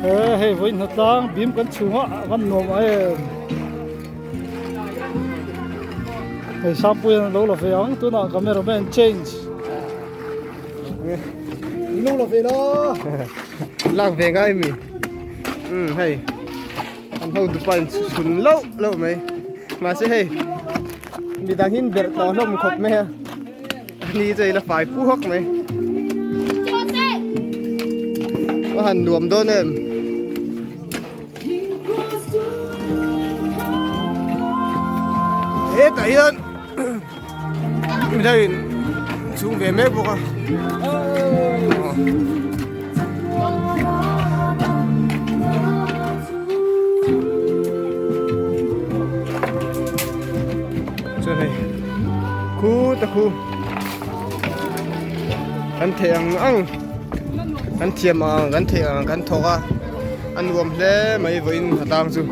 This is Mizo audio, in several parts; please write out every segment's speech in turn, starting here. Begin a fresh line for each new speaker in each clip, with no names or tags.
He hei vawiin hnatlang bim kan chhung a a van nuam em. Hei Sangpuian a lo la ve ang tunah cameraman change. Lo la ve la.
Lak ve ngai mi. Um hei an ho dupa in chhun loh loh mai. Mahse hei midang in berh tawh hlawm khawp mai a. Ni chu ila fai pu hawk mai. A han nuam dawn em. Hetah hian midangin chhung ve mek bawk a. Chuan hei khu ta khu kan theih ang ang kan thiam ang kan theih ang kan thawk a a nuam hle mai vawiin a tang chu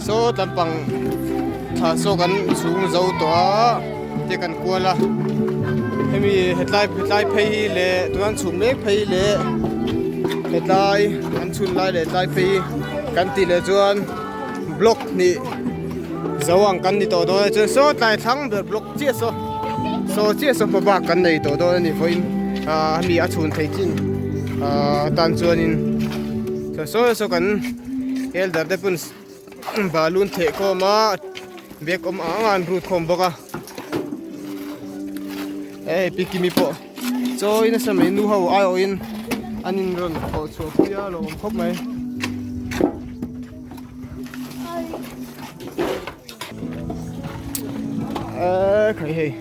saw tlampang thla saw kan chhung zo tawh a te kan kual a hemi hetlai hetlai phei hi leh tuna an chhung mek phei leh hetlai an chhun lai leh tlai phei hi kan tih leh chuan. Block hnih zo ang kan ni tawh dawn a chuan saw tlai thlang ber block chiah saw saw chiah saw hma bak kan nei tawh dawn a ni vawiin ah hemi a chhun thei chin ah tan chuanin chuan saw saw kan elder te pawn balloon theh khawm a bag awm ang ang a an rut khawm bawk a hei pi kimi pawh chawi nasa mai nu ho aiawhin an inrawn thawh chhuah pui a lo awm khawp mai. Eee khai hei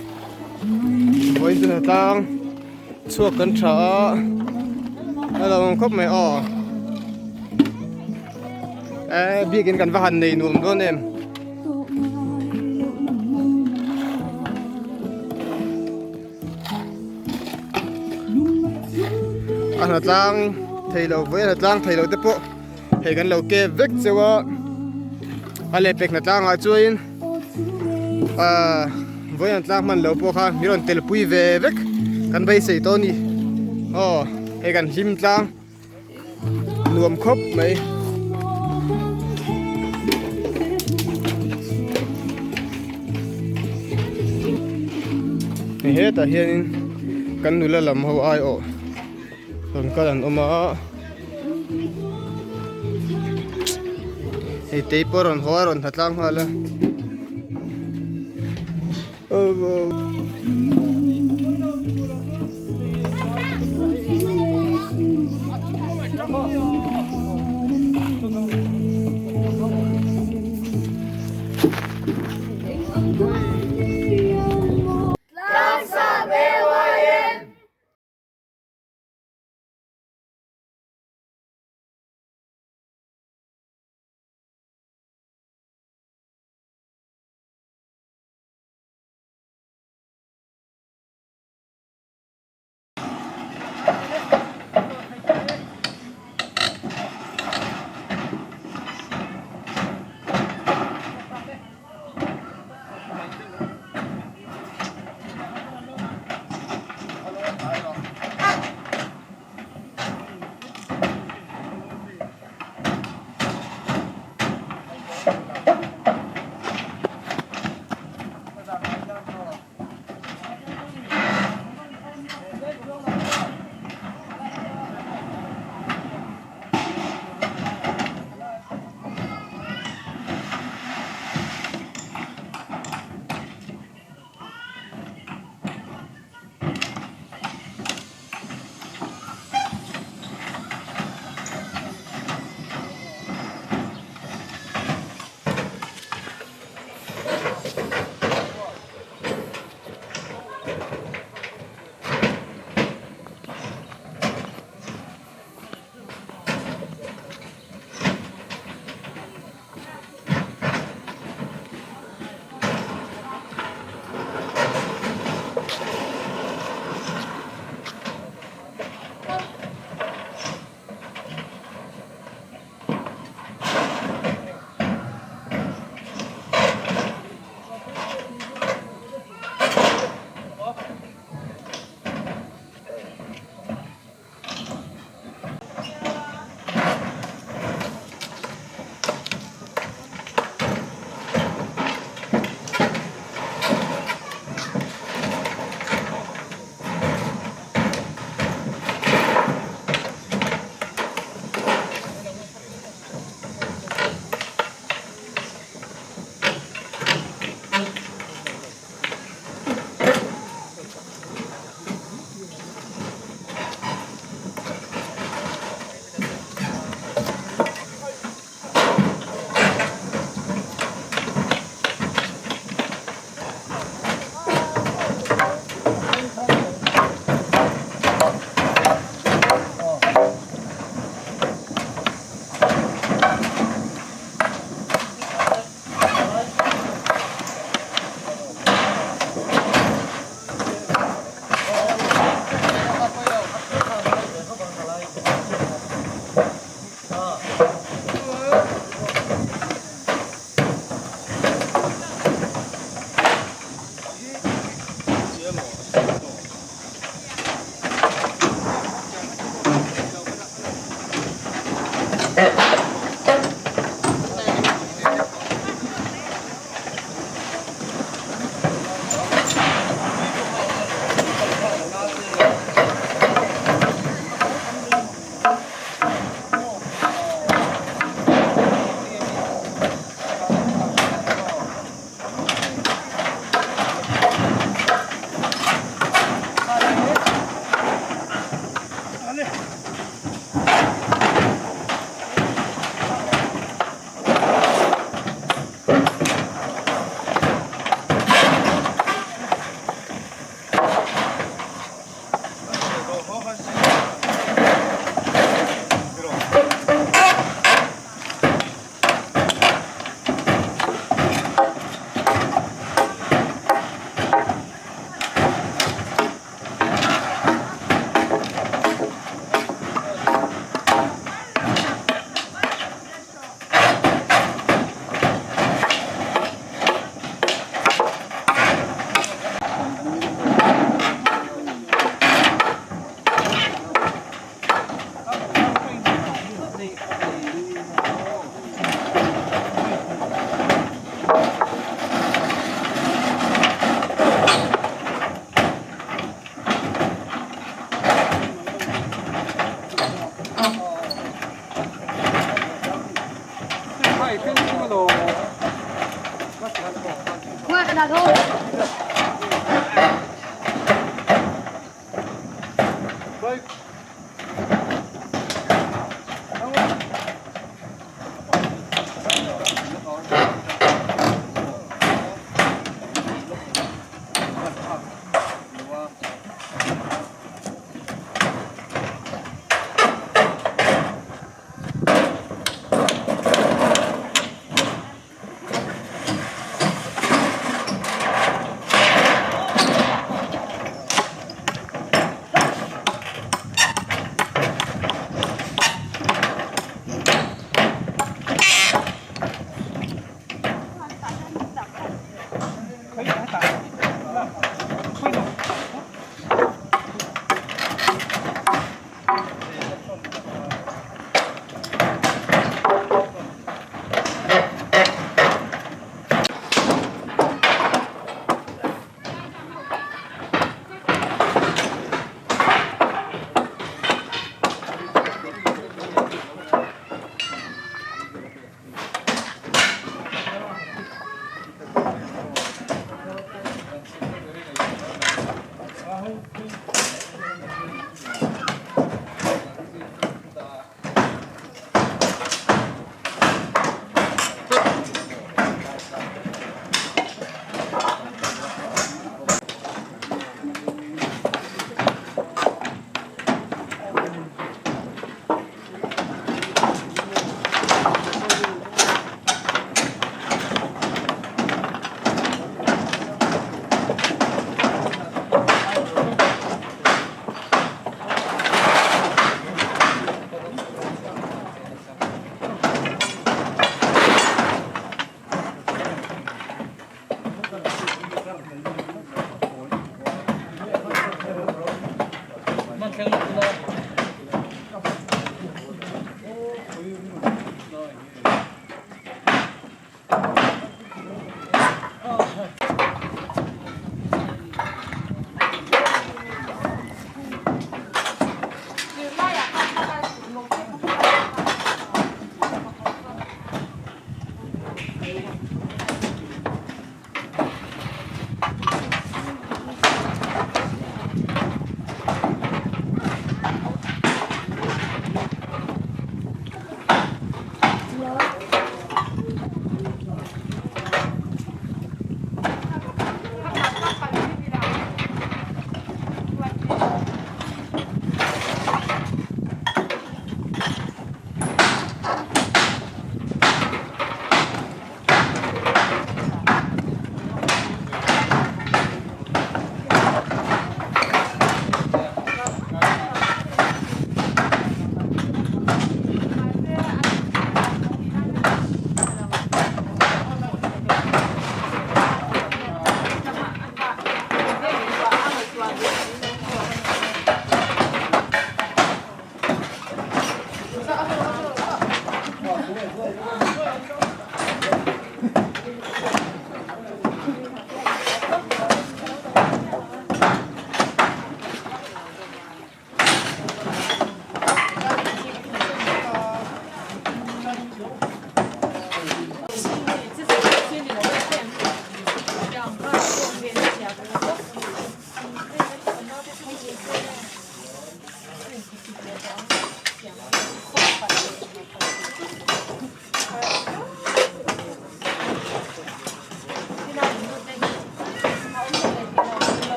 vawiin chu hnatlang chhuak kan tha a a lo awm khawp mai aw eee biakin kan va han nei nuam dawn em. A hnatlang thei lo vawiin a hnatlang thei lo te pawh. Hei kan lo kep vek cheu a a lehpek hna tlangah chuanin ahh vawiin an tlang hman lo pawh kha min rawn telpui ve vek kan beisei tawh a ni aw hei kan hlim tlang nuam khawp mai. Hetah hianin kan nula lam ho aiawh rawn kal an awm a. Hei tei pawh rawn haw a rawn hna tlang nghal a.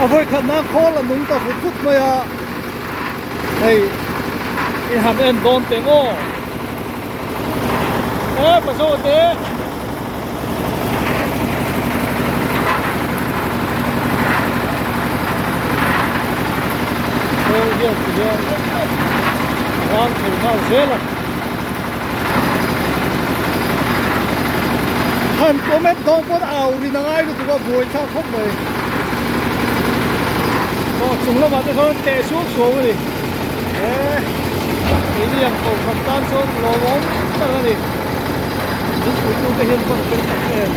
A vawikhatna khawl a nung ta vut vut mai a, hei i han en dawn teh maw? E pazo te! Khawl hian ti hian a vang thei nghal zel a. Han comment dawn pawn au rin a ngai lutuk a buai thlak khawp mai. Aw chung lamah te sawn teh suau suau a ni. He keini ang kohhran tan chuan lawmawm tak a ni. Min puitute hian van fel tak em.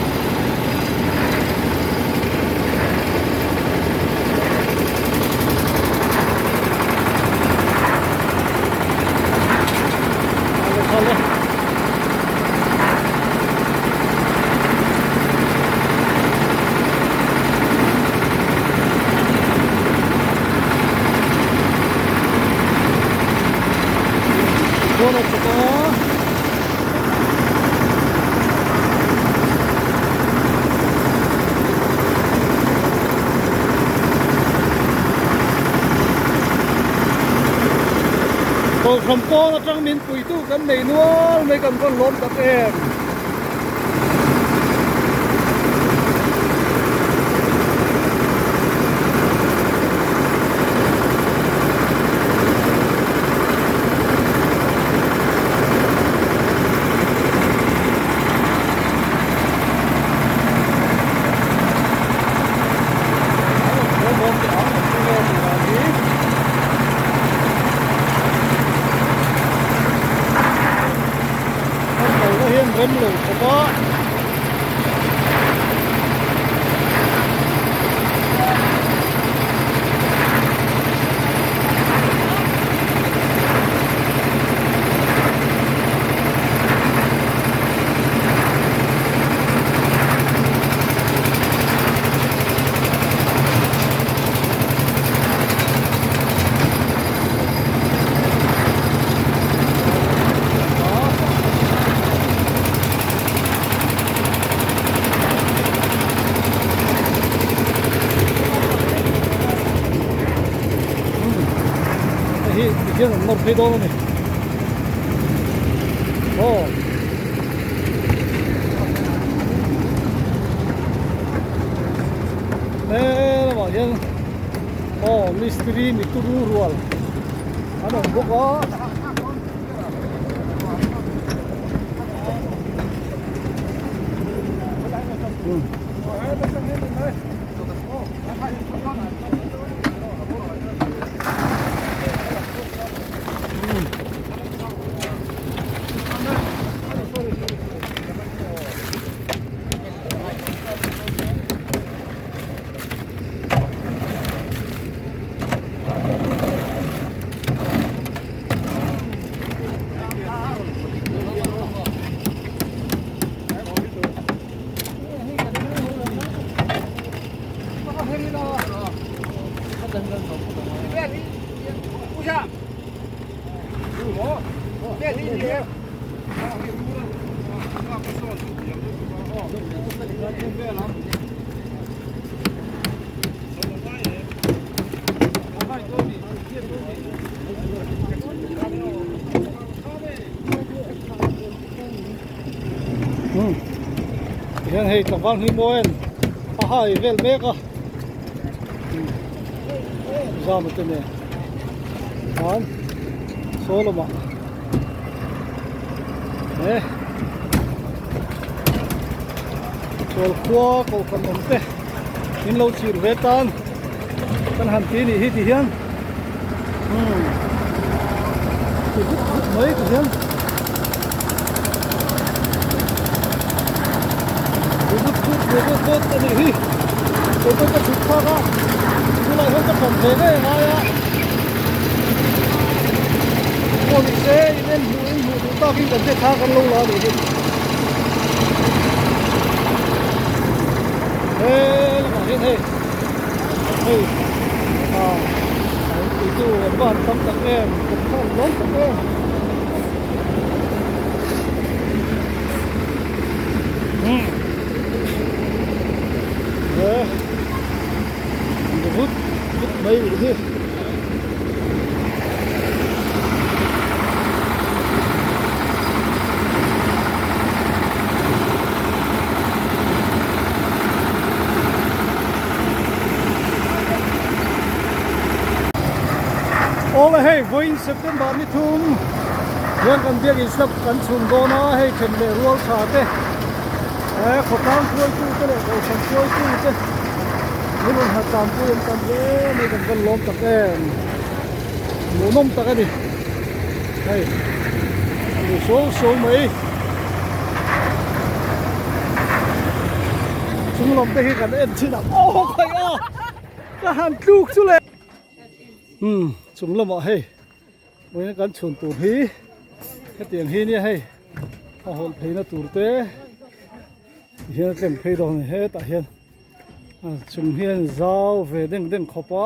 Chuan a chawp a. Kohhran pawn atang min puitu kan nei nual mai kan rawn lawm tak em. Rem lo khawp a. Hei hi tihian an nawr phei dawn a ni aw. He lamah hian aw mistiri mituru rual. An awm bawk a. Tihian hei tlangval hnih maw en a hai vel mek a zam te nen khan saw lamah he chawl khua kohhran awm te min lo chhir ve tan kan han ti nih hi ti hian umm ti vut vut mai ti hian ti vut vut ti vut vut a nih hi keipawh ka chhuk phak a chulai hian ka tawm ve ngei ngai a pawh ni se in en hmuh in hmuh duh takin kan che thla kan lo la a nih hi. He lamah hian hei hei ah an puitu an va han tam tak em kum kha an lawm tak em he vut vut mai nih hi. Awle hei vawiin September ni thum hian kan biakin slab kan chhun dawn a hei then leh rual tha te he khawtlang hruaitu te leh kohhran hruaitu te min rawn ha tlanpui an tam hle mai kan van lawm tak em hmuhnawm tak a ni hei hmu so so mai chung lam te hi kan en thin a aw khai a ka han tluk chu le umm chung lamah hei vawiin kan chhun tur hi hetiang hi nia hei a hawlh pheina tur te hian a tlem phei dawn a ni hetah hian a chung hian zau ve deng deng khawp a.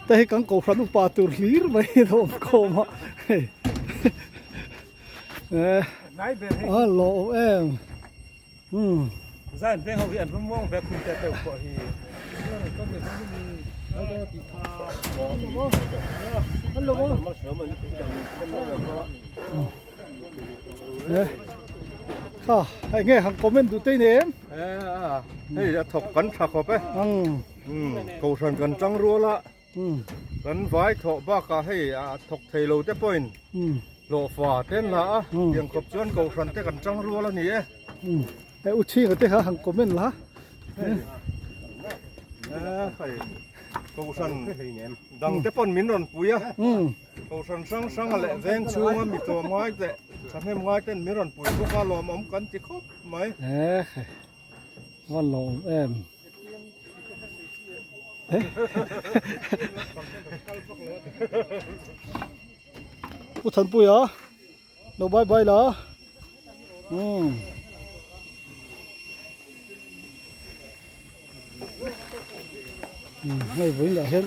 Te hi kan kohhran upa tur hlir mai hi a awm khawm a hei eh a lawm em umm
Zan veng ho hi an rum muang vek hun te deuh pawh hi.
Eh kha hei nge han comment duh te nei em?
Eh hei a thawk kan tha khawp e. Umm kohhran kan tang rual a kan vai thawh bakah hei a thawk thei lo te pawhin hlawhfa te an la a tiang khawp chuan kohhran te kan tang rual a ni e.
Hei u chhinga te kha han comment la.
Hei kohhran dang te pawn min rawn pui a kohhran hrang hrang leh veng chhunga mi tlawm ngai leh thahnem ngai ten min rawn pui bawk a lawmawm kan ti khawp mai.
Va lawm em. Pu Thanpuia lo bye bye la. Umm. Hei vawiin lah hian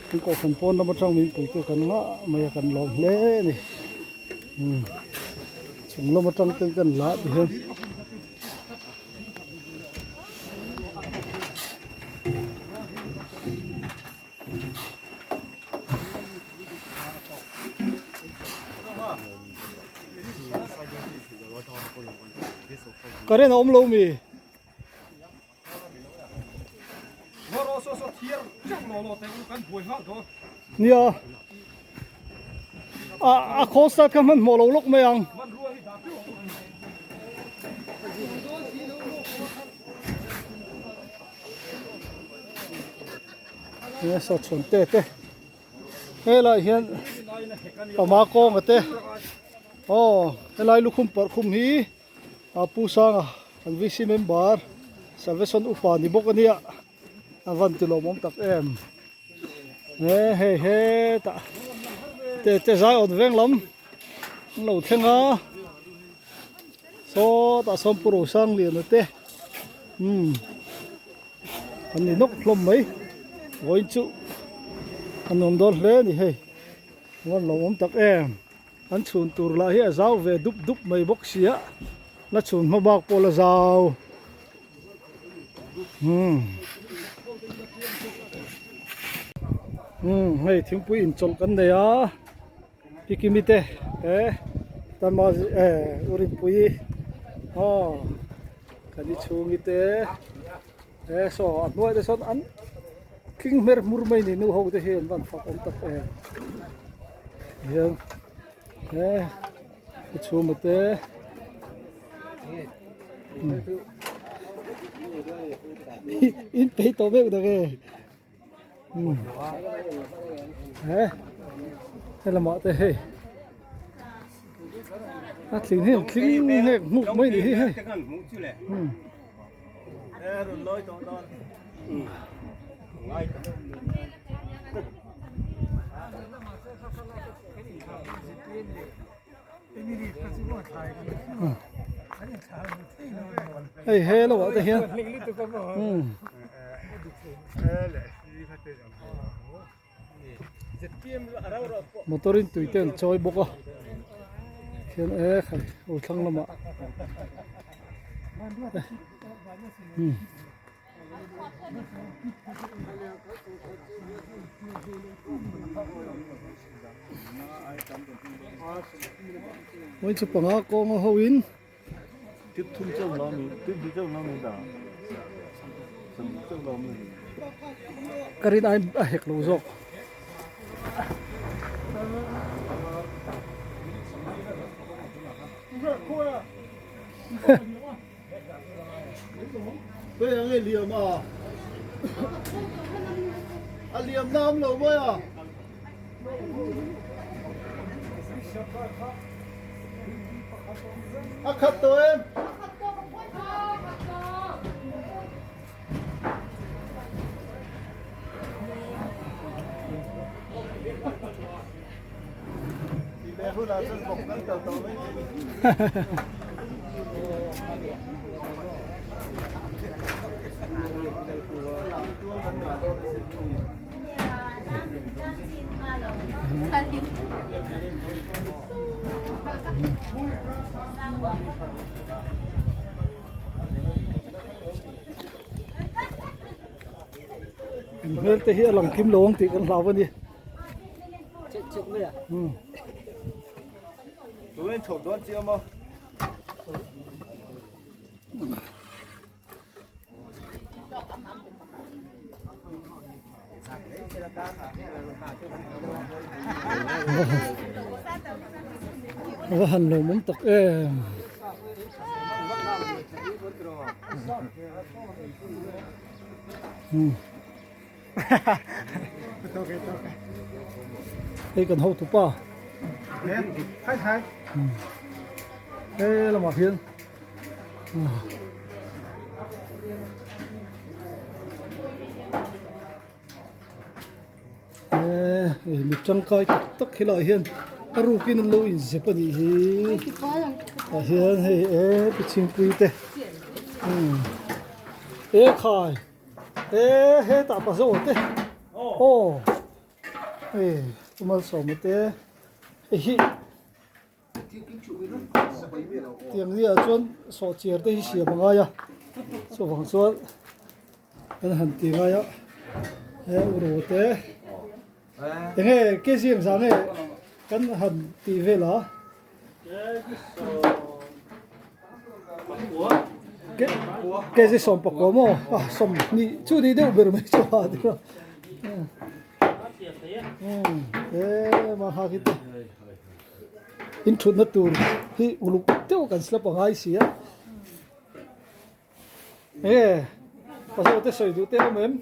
kan kohhran pawn lam atang min puitu kan ngah mai a kan lawm hle a ni. Umm chung lam atang ten kan la ti hian. Current a awm lo mi? Nia a a khawl start kha hmanhmawh lo lawk mai ang. Nia saw chhawn te te helaiah hian pama kawnga te aw helai lukhum parh khum hi a pu sanga kan VC member salvation upa ni bawk a nia. A van ti lawmawm tak em he hei hetah te te zai awt veng lam an lo thleng a sawtah sawn pu Rosangliana te umm an ni nawk hlawm mai vawiin chu a nuam dawn hle a ni hei a van lawmawm tak em an chhun tur lah hi a zau ve dup dup mai bawk sia la chhun hma bak pawh la zau. Umm umm hei thingpui inchawlh kan nei a Kikimi te eh Tama eh Urinpui aw kan i chhungi te eh saw a hnuai te sawn an tling hmer hmur mai ni nu ho te hi an van fak awm tak em hian eh i chhunga te. In pei tawh meuh dak e he helamah te hei a tling hi an tling hlek hmuk mai ni hi hei Hei he lo ah te hian motor in tui te an chawi bawk a khian e khai aw thlang lamah Hei chu panga kawnga ho in ka rin ai a hek lo zawk. A khat tawh em? Hmel te hi a lang kim lo ang tih kan hlau a ni. Va han lo mawm tak em. Hei kan hotu pa. He lamah hian. Hei mi tangkai tak tak helaiah hian a rukin an lo inzep a nih hi tah hian hei e pi chhingpui te e khai e hetah pa zo te aw hei pu malsawma te hei hi. Tiang zingah chuan sawhchiar te hi siam a ngai a chuvang chuan an han ti ngai a he uro te enge kg engzah nge kan han tih vel a. Kg 19 maw a 20 chu ni deuh ber mai chu a tih a e ma ha khi te in thutna tur hi uluk deuh kan slap a ngai si a e pasal te sawi duh te awm em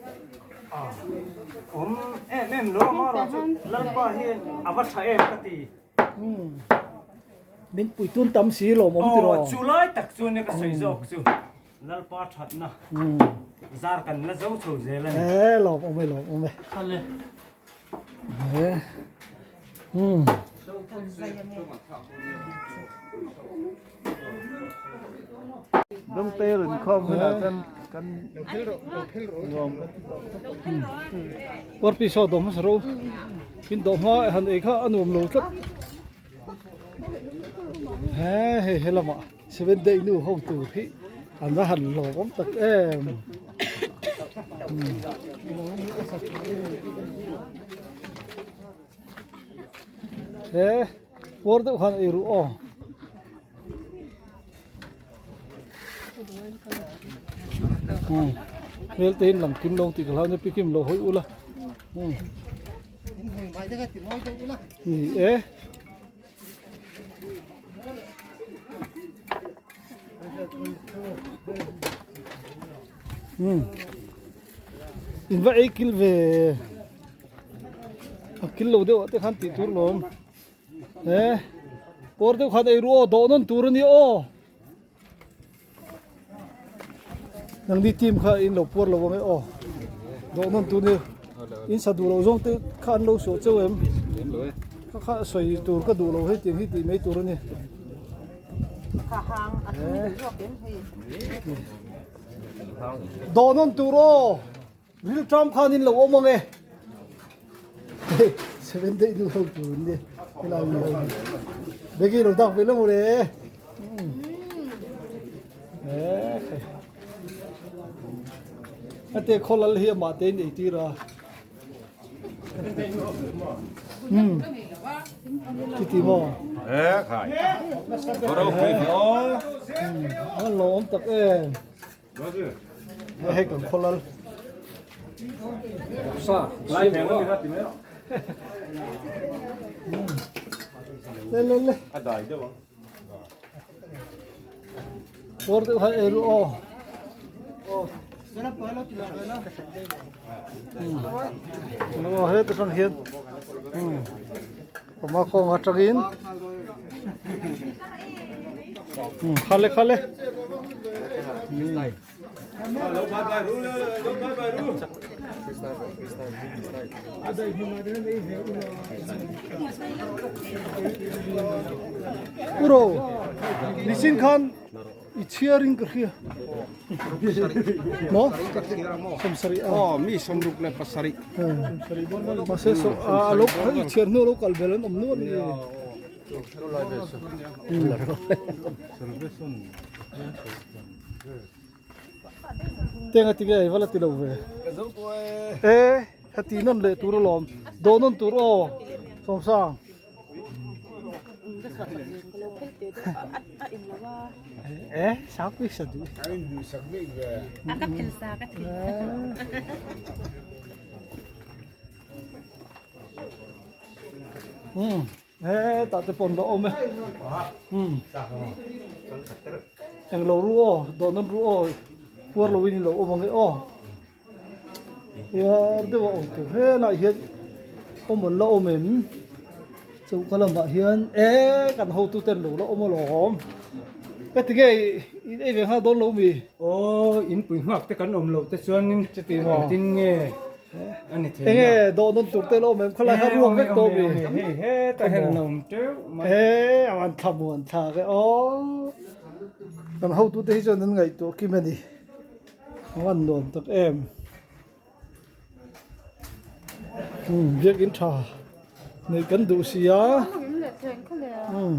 awm em em lo ma rawh chu lalpa hi a va tha em ka ti.
Min pui tun tam si lawm awm tiraw?
Aw, chu lai tak chu nia ka sawi zawk chu. Lalpa thatna zar kan la zo chho zel a ni.
E lawm awm e lawm awm e.
Khale.
E. Um.
Dawngte rawn khawm hunah chuan kan nuam kan ti tawh.
Warpi saw dawh hmasa ro. In dawh hma han ei kha a nuam lo tlat. He hei he lamah seven day nu ho tur hi an va han lawm awm tak em. He war deuh khan ei ru aw. Hmel te in lang kim lo tih ka hlau nia pi kim lo hawi ula. Ni e. In va ei kil ve a kil lo deuh ah te khan tih tur lawm. He pawr deuh khan ei ru aw dawh nawn tur a ni aw. Nangni team kha in lo puar lo ang e aw. Dawh nawn tur ni in sa duh loh zawng te kha an lo suah cheu em. Kha kha sawi tur ka duh lo hei tiang hi tih mai tur a ni. Dawh nawn tur aw. Rilṭam khan in lo awm ang e. Hei seven day nu ho tur an ni helai mi ho hi. Beki lo dak ve lo maw le. Ate khawlal hi amah te in ei tir a. Chiti maw?
E khai.
An lo awm tak em. Hei kan khawlal. Le le le. Por deuh khan ei ru aw. Aw he te tang hian. Pama kawng atangin. Khale khale. Uro nichin khan i chhiarin ka hria maw 70 a
mi 67
mahse a lo i chhiar hnu a lo kal bel an awm nual a ni. Tenga tinge ei vala ti lo ve. E heti nawn leh tur alawm. Dawh nawn tur aw. Sawmsang. E sakpui sa duh. Um. Hetah te pawh an lo awm e umm eng lo ru aw dawhna ru aw puar lo in lo awm ang e aw puar deuh a awm tur helaiah hian awm an la awm em choka lamah hian e kan hotu ten lo la awm alawm ka ti nge in ei ve nghal dawn lo mi
aw inpui nghak te kan awm loh te chuanin
chuti maw
engtin nge
Enge dawh nawn tur te lo awm em khawlai kha ruak vek tawh mi.
Hei hetah hian an awm teuh mai.
E a van thla muan thlak e aw. Kan hotute hi chuan an ngaihtuah kim a ni. A van nuam tak em. Um biakin tha neih kan duh si a. Um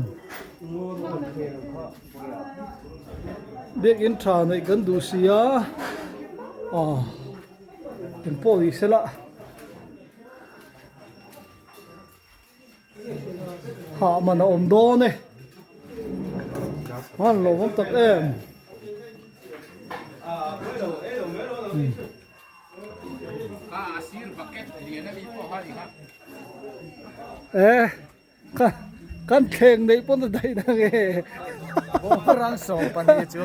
biakin tha neih kan duh si a. Aw. Eng pawh ni sela hah man a awm dawn e hman lo awm tak em. E ka kan thleng neih pawn a daih na nge
ran sawm pahnih chu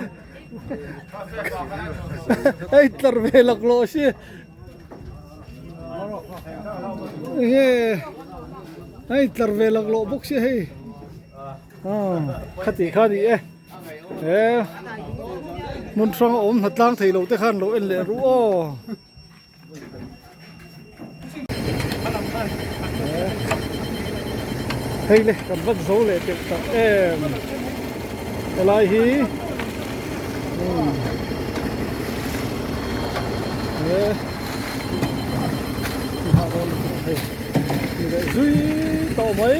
hei tlar ve laklawh si nge hei tlar ve laklawh bawk si hei khati kha ni e he hmun hrang a awm hnatlang thei lo te khan lo en leh ru aw. Hei le kan van zo leh teuh tak em helai hi he hei ni leh zui tawh mai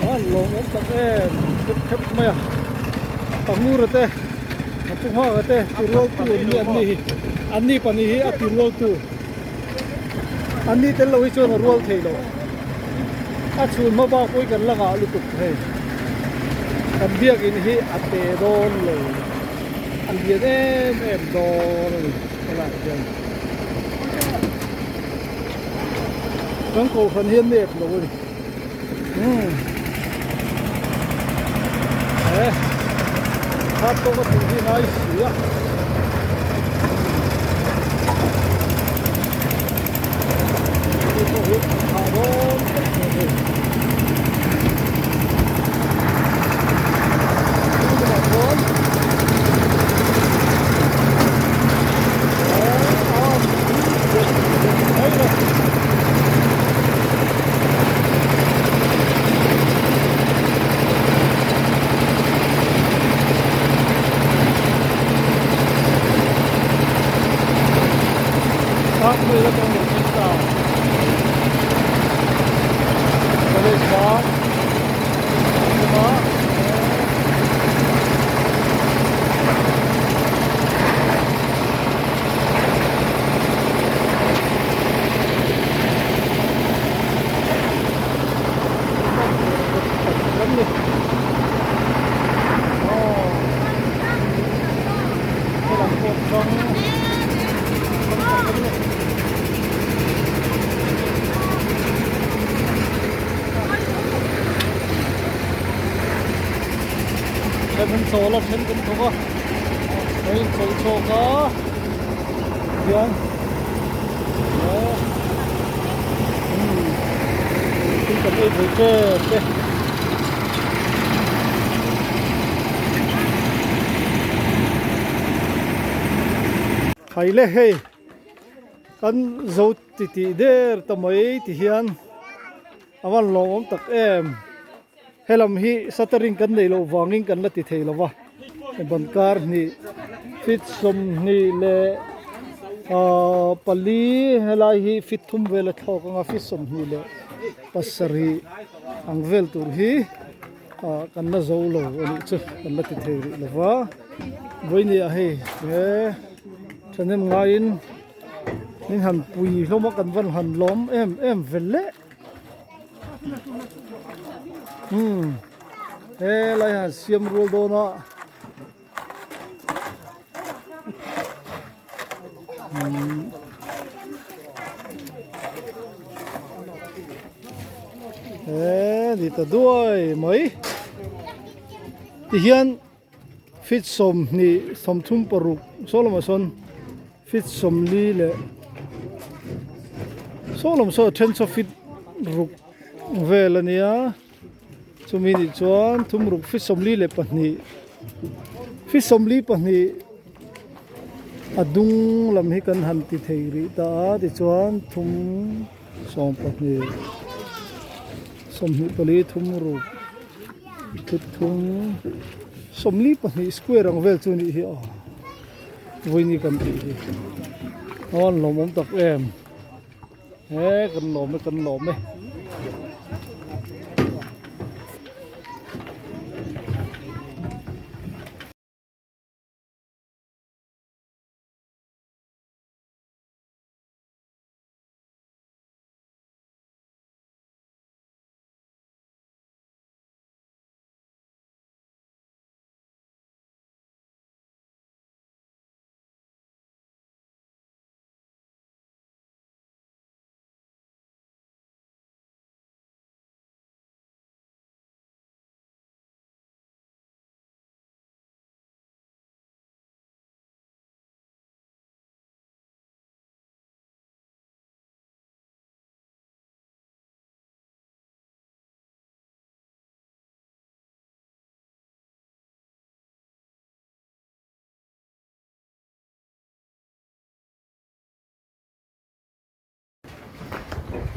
a han lawm awm tak em khep khep mai a pangura te a pu nghak te ti rual tu an ni an ni hi an ni pahnih hi a ti rual tu an ni tel lo hi chuan a rual thei lo a chhun hma bak pawh hi kan la ngah lutuk hei kan biakin hi a te dawn lo a lian em em dawn a ni helaiah hian kan kohhran hi a nep lo a ni. Umm he khat tawk a tih hi ngai si a hei pawh hi a thah dawn vek mai hei lamah chuan he a College bang a Then an chawl a then kan thawk a a inchawlh chhawk a hian thil kan ei thei tep te. Khai le hei kan zo titih der ta mai ti hian a van lawmawm tak em. Helam hi shuttering kan neih loh vangin kan la ti thei lo va, ban kar hnih feet 20 leh ahh pali helai hi feet thum vel a thlawk anga feet 27 ang vel tur hi ah kan la zo lo a nih chu kan la ti thei rih lo va vawinia hei he thahnem ngaiin min han pui hlawm a kan van han lawm em em vel leh. Umm helai han siam rual dawn a umm he ni ta duai mai tihian feet 20 36 saw lamah sawn feet 40 leh saw lam saw a then saw feet ruk vel a nia chumi nih chuan thum ruk feet 42 feet 42 a dung lam hi kan han ti thei rih ta a tichuan thum 12 24 thum ruk. Thut thum 42 square ang vel chu nih hi aw vawiini kan tih hi aw an lawmawm tak em he kan lawm e kan lawm e.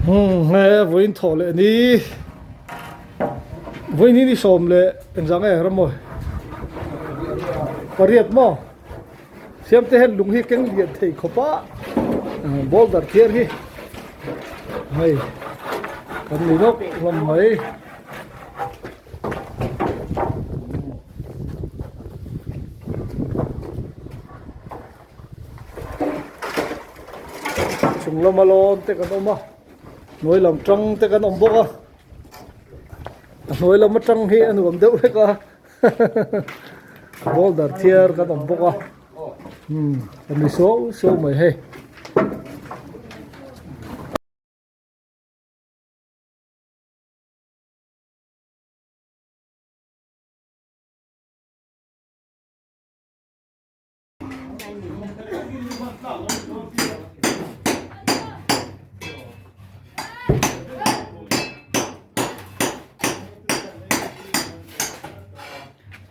Umm he vawiin thawh leh ni vawiin hi ni sawm leh engzah nge ram aw pariat maw siamte hian lung hi keng lian thei khawp a boulder thiar hi hei kan ni lawk hlawm mai. Chung lama lawn te kan awm a hnuai lam tang te kan awm bawk a a hnuai lam atang hi a nuam deuh hlek a boulder thiar kan awm bawk a umm a ni suau suau mai hei.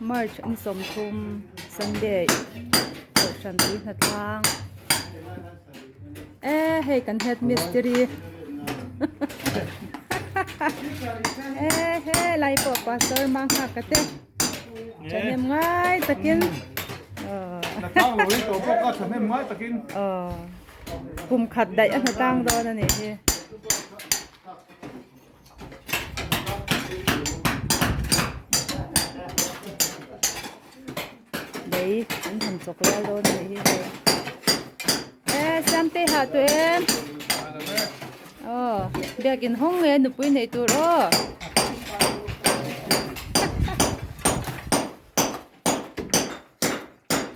March ni 30 Sunday kohhran tui hnatlang e hei kan head mistiri e helai pawh pastor Manghaka te. Thahnem ngai takin
Hnatlang lo hi tawh bawk a thahnem ngai takin
Kum khat daih a hnatlang dawn a nih hi. Lei an han chawk rual dawn a nih hi. E Siamtei hah tawh em? Aw biakin hawng nge nupui neih tur aw.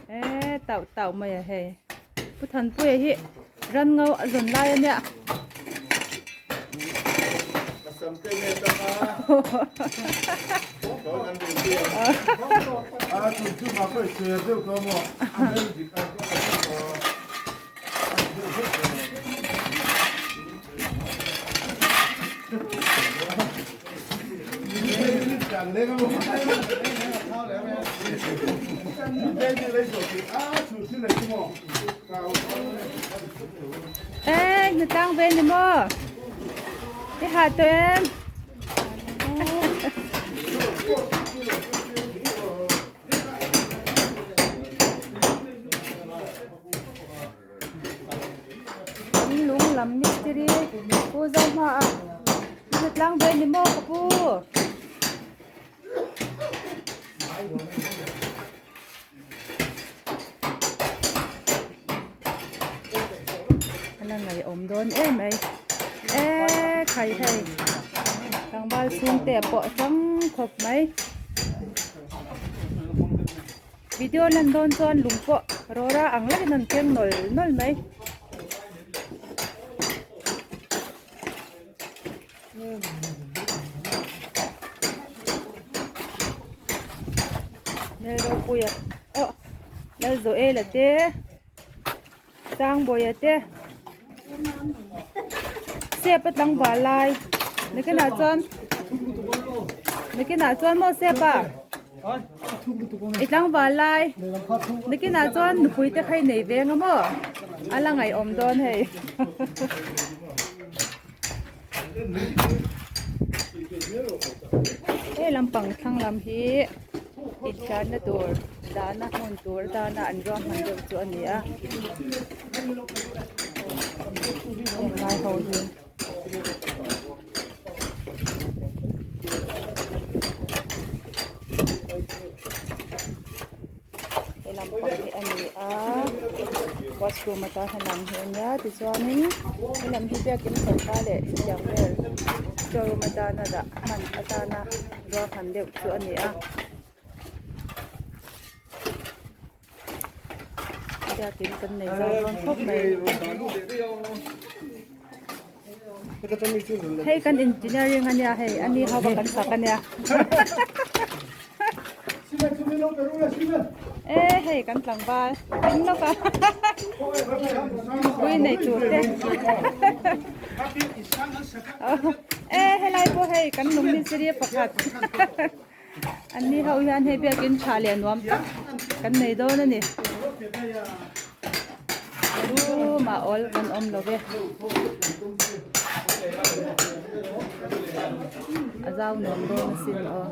E tauh tauh mai a hei. Pu Thanpuia hi ran ngo a zawn lai a nia. Ê, người tang về nè mơ. Cái hạt tụi em. In lung lam mistiri pu zo hma a hmu tlang ve ni maw ka pu. A la ngaihawm dawn em mai e khai hei tlangval chhungte pawh a tang khawp mai. Video lan dawn chuan lung pawh rawra ang lekin an keng nawl nawl mai. Lal Ropuia aw Lal Zoela te Sangbawiha te Sepa tlangval lai nakinah chuan nakinah chuan maw Sepa i tlangval lai nakinah chuan nupui te kha i nei ve ang a maw a la ngaihawm dawn hei. He lampang thlang lam hi inthiarna tur dahna hmun tur atana an ruahman deuh chu a ni a henglai ho hi. He lampang hi a ni a washroom atan helam hi a nia tichuanin helam hi biakin sawrkar leh hetiang vel showroom atana dah hman atana ruahman deuh chu a ni a biakin kan nei zau dawn khawp mai. Hei kan engineering a nia hei ani ho va kan sak a nia e hei kan tlangval ding lawk a pui nei tur te e helai pawh hei kan lung mistiri pakhat Anni ho hian hei biakin tha leh nuam tak kan nei dawn a ni. Room ah awl kan awm lo ve. A zau nuam dawn asin aw.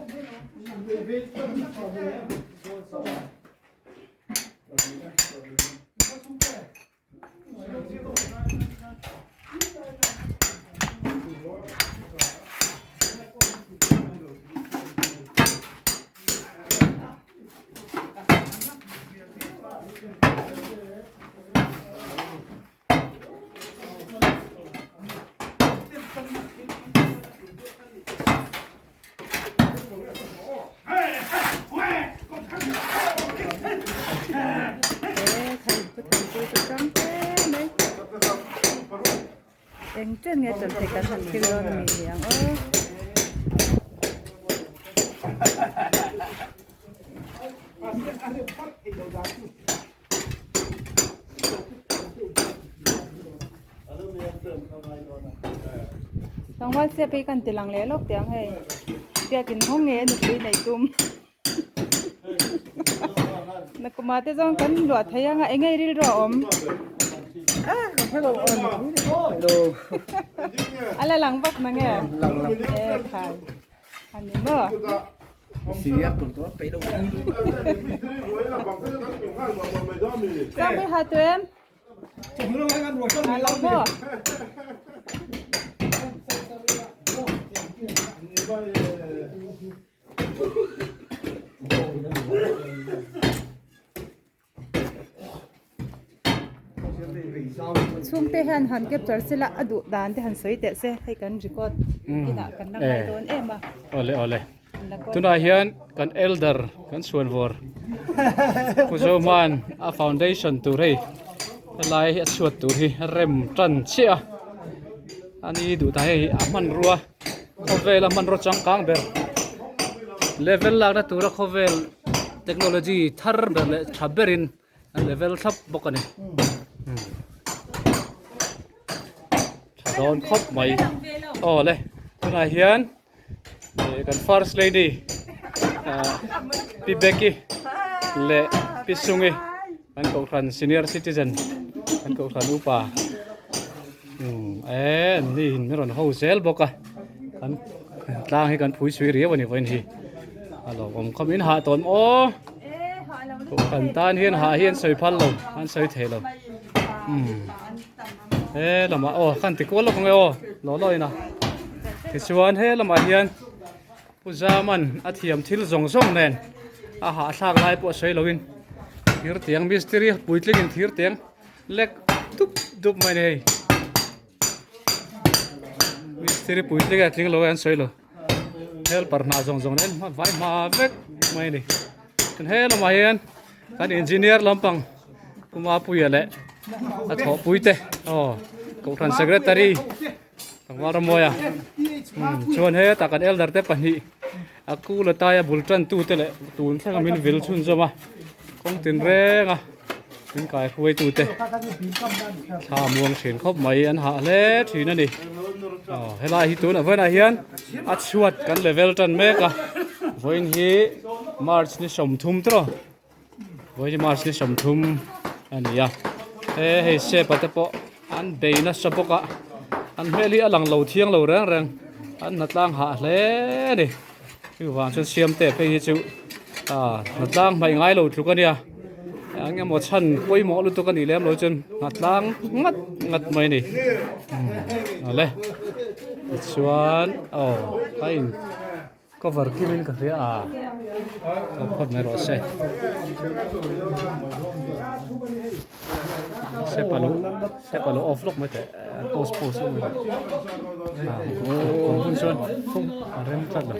Eng chen nge tan thei kan han thil dawn a mi ni ang aw. Tlangval step hi kan ti lang leh lawk teh ang hei biakin nghawng nge a nupui nei tum nakuma te zawng kan luah thei anga eng nge rilru a awm a la lang vak na nge e khai a ni maw. Sang mai ha tu em? À lâu maw? Chhungte hian han capture sela a duh dan te han sawi teh se hei kan record inah kan la ngai dawn em a.
Awle awle. Tunah hian kan elder kan chhuanvawr Pu Zohman a foundation tur hei helai hi a chhuat tur hi a rem tan chiah a ani duh ta hei a hmanrua khawvel a hmanrua changkang ber level lakna tura khawvel technology thar ber leh tha berin a level thlap bawk a ni tha dawn khawp mai aw le tunah hian kan first lady pi Becky leh pi Sungi kan kohhran senior citizen kan kohhran upa e an ni in rawn ho zel bawk a kan tlang hi kan phui sui riau a ni vawiin hi a lo awm khawm in hah tawn aw kohhran tan hian hah hi an sawi phal lo an sawi thei lo he lamah aw kan ti kual lawk ang e aw law law in a tichuan he lamah hian Pu Zaman a thiam thil zawng zawng nen a hahthlak lai pawh a sawi loin thir tiang mistiri puitlingin thir tiang lek dup dup mai a ni hei mistiri puitling a tling lo a an sawi lo helper hna zawng zawng nen vai hma vek mai a ni he lamah hian kan engineer lampang Pu Mapuia leh a thawhpui te aw kohhran secretary Tlangval Ramawia chuan hetah kan elder te pahnih a kul ataia bul tan tu te leh tun thlenga min vil chhunzawm a kawng tin reng a min kai hruai tu te thla muang thin khawp mai an hah hle thin a ni aw helai hi tun a vawiinah hian a chhuat kan level tan mek a vawiin hi march ni 30 tawh Vawiin March ni 30 a ni a he hei step ah te pawh an bei nasa bawk a an hmel hi a lang lo thiang lo reng reng an hnatlang hah hle a ni chuvang chuan siamte phei hi chu ah hnatlang hmaih ngai lo tluk a nia eng emaw chhan pawimawh lutuk a nih lem lo chuan hnatlang ngat ngat mai a ni awle tichuan aw a in Cover kim in ka hria a ka phawt mai rawh se step alo step alo off lawk mai teh post post a hun chuan a rem tlat lo.